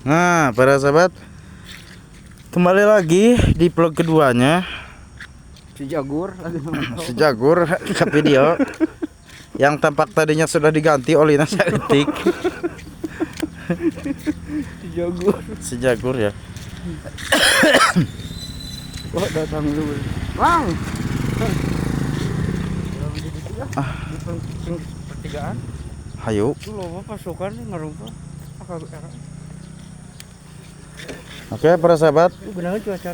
Nah, para sahabat, kembali lagi di vlog keduanya. Si Jagur lagi nongkrong. Si Jagur ke video yang tampak tadinya sudah diganti oleh saeutik. Si Jagur. Si Jagur ya. Oh, datang dulu. Bang. Ah, di pertigaan. Hayu. Itu loba pasukan ngarumpul. Oke, para sahabat.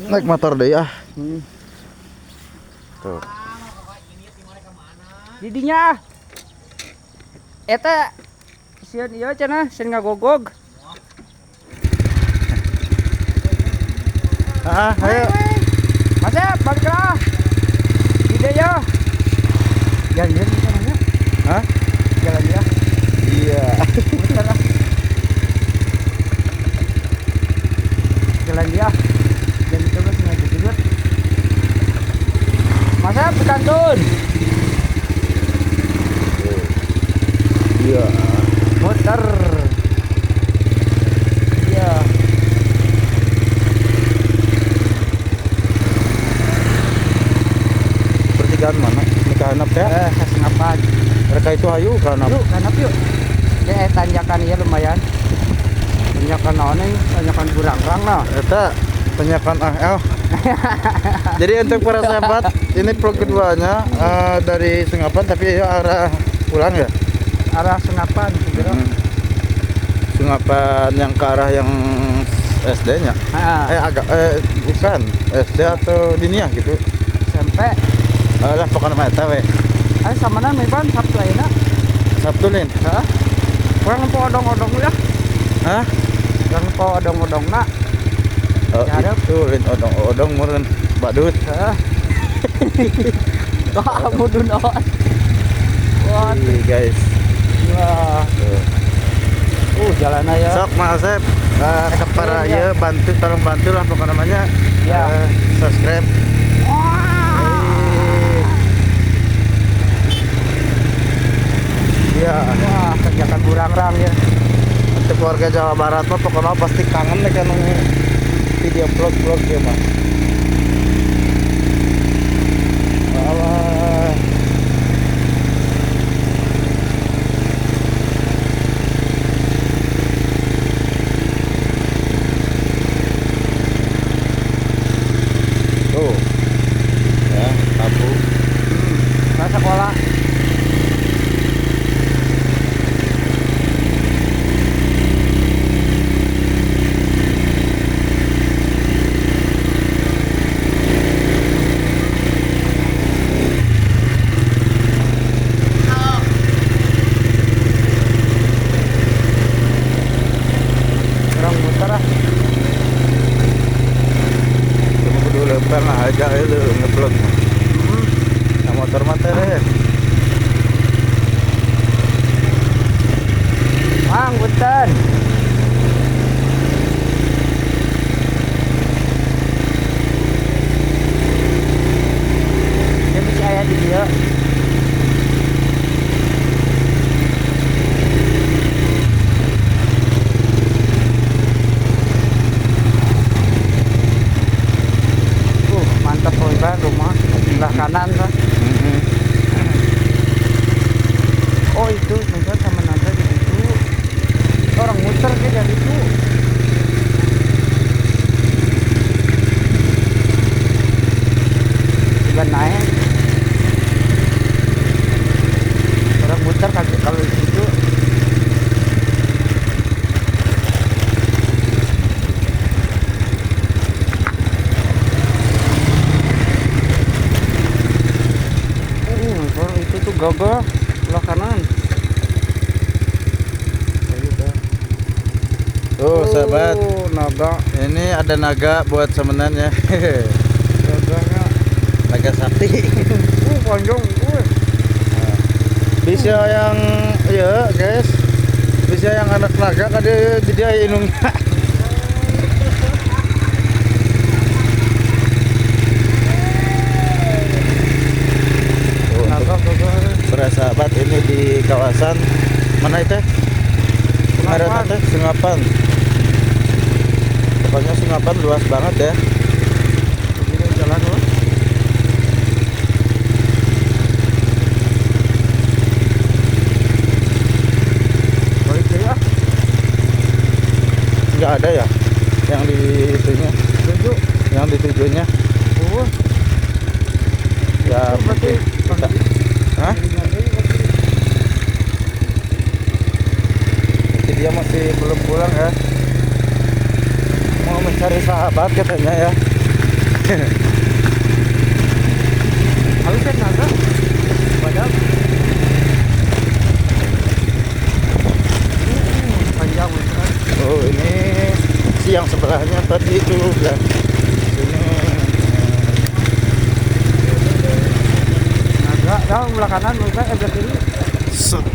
Naik motor deh ah. Tuh. Didinya. Eta sieun ieu cenah, sieun ngagogog. Ah, ayo. Masep, balik lah. Di ya. Jalan dia namanya. Hah? Jalan dia. Iya. Muter lah. Jalan dia. Jangan coba sengaja tidur. Masep, kantun. Iya. Muter. Iya. Pertigaan mana? Nikahan apa ya? Sengapan. Mereka itu hayu kanap. Yuk, kanap yuk. Ya tanjakan ya lumayan. Tanjakan naon nih? Tanjakan burangrang lah. Eta tanjakan AL. Jadi untuk para sahabat, ini vlog keduanya dari Sungapan, tapi ya arah pulang ya. Arah Sungapan segera. Sungapan yang ke arah yang SD-nya. Agak bukan SD atau Diniah gitu. SMP. Lah pokoknya mah eta we. Ayo samana meban Sabtu ayeuna. Sabtu lin. Heeh. Kurang nempo odong-odong ya. Hah? Kurang nempo odong-odongna. Oh, itu lin odong-odong meureun badut. Heeh. Wah, mudun awas. Wah, guys. Wah. Jalannya ya. Sok Mas Asep, ke para ya bantu, tolong bantulah pokoknya namanya. Ya. Subscribe. Ya. Wah, tanjakan burangrang ya. Untuk warga Jawa Barat mah pokoknya pasti kangen nih kan video vlog-vlog ya mah. Alah. Tuh. Ya, tabu. Nah, sekolah. Aja itu ngeblok. Nah, motor mah teh. Mang punten. Ya bisa aya di dieu. Rumah sebelah kanan lah. Oh itu muter sama nanda di situ. Orang muter ke dari itu. Juga naik. Orang muter kalau di situ. Gagah sebelah kanan. Tuh, sahabat. Naga. Ini ada naga buat semenannya. Gagahnya. Naga sakti. Panjang. Bisa yang ya, guys. Bisa yang anak naga kan dia jadi inungnya. Para sahabat, ini di kawasan mana itu? Sungapan. Sungapan. Pokoknya Sungapan luas banget ya. Begini jalan loh. Balik deh ya. Nggak ada ya yang di itunya. Tujuh. Yang ditujunya. Oh. Ya, berarti kita. Hah? Jadi dia masih belum pulang ya. Mau mencari sahabat katanya ya. Harusnya naga. Padahal panjang kan. Oh, ini siang sebelahnya tadi itu belah sini. Naga, dah belah kanan, belah belah kiri. Set.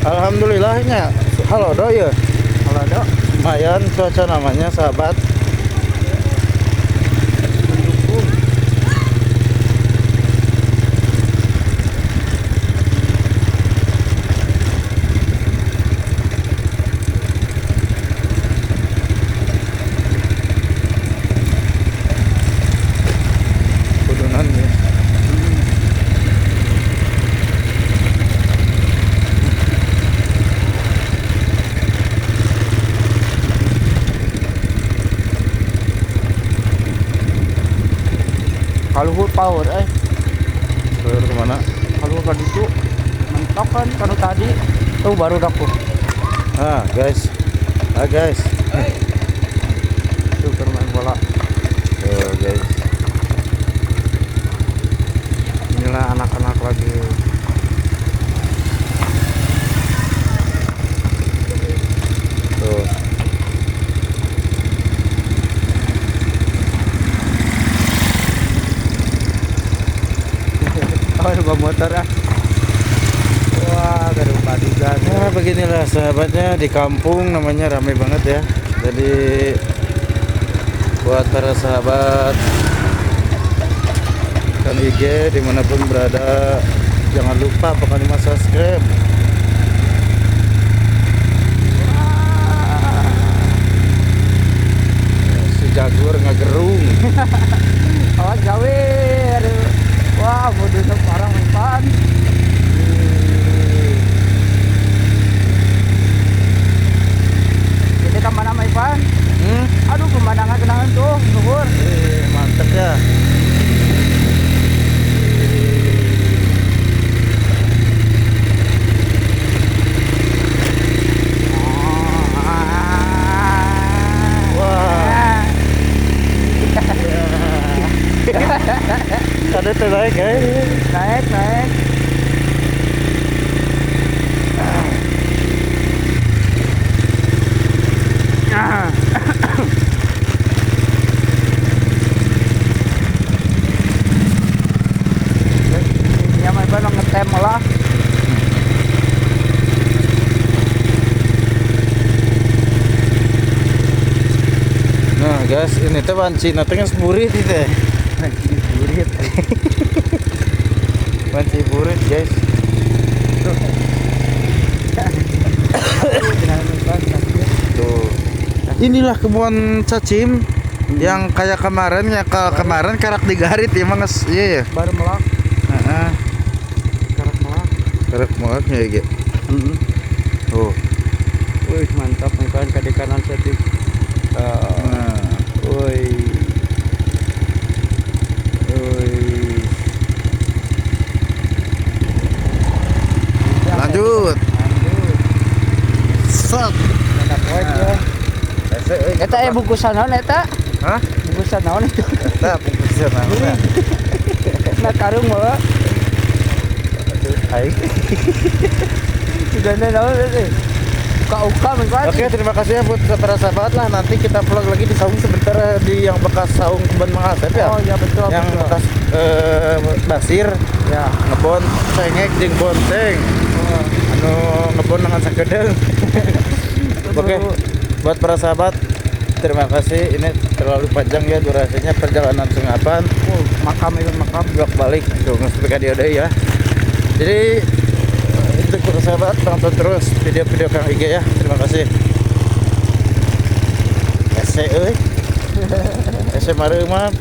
Alhamdulillahnya, halo do ya. Halo do. Lumayan cuaca namanya sahabat. Mendukung. Kudunan ya. Kaluhur power Kaluhur kemana? Kaluhur ke situ. Mentok kan kalau tadi tuh baru dapur. Ah, guys. Ah, guys. Tuh bermain bola. Tuh, guys. Inilah anak-anak lagi. Tuh. Oh, bawa motor ah. Wah, baru badugan. Nah, beginilah sahabatnya di kampung namanya rame banget ya. Jadi buat para sahabat Kang IG dimanapun berada, jangan lupa pokoknya subscribe. Si Jagur ngagerung. Awas gawe. Wah, bodoh parah mempan. Jadi ke mana Ivan? Aduh, pemandangan kenangan tuh, luhur. Mantep ya. Wah. Ada tuh naik, naik, naik. Ya, main bareng ngetem lah. Nah, guys, ini tuh banci nanti kan burit itu. Banci burit. Banci burit, guys. Tuh. Inilah kebun cacim yang kayak kemarin ya, kemarin karak digarit ya manges, iya ya. Baru melak. Heeh. Karak melak. Karak melaknya ya, Ge. Heeh. Tuh. Wih, mantap nih kan ke kanan setik. Nah. Woi. Woi. Lanjut. Lanjut. Set. Nah. Eta bungkusan naon eta? Hah? Bungkusan naon itu? Eta bungkusan naon? Nah, karung mah. Aduh, aing. Sudah naon teh. Uka-uka men. Oke, terima kasih ya buat para sahabat lah. Nanti kita vlog lagi di saung sebentar di yang bekas saung kebun Mang Asep ya. Oh iya betul. Yang betul. Bekas basir ya, ngebon cengek jeung bonteng. Oh. Nu ngebon dengan sakedeung. Oke, buat para sahabat, terima kasih. Ini terlalu panjang ya durasinya perjalanan Sungapan. Oh, makam itu makam. Bolak balik tuh sampai ka dieu deui ya. Jadi untuk para sahabat, tonton terus video-video Kang IG ya. Terima kasih. Ese euy. Ese mah.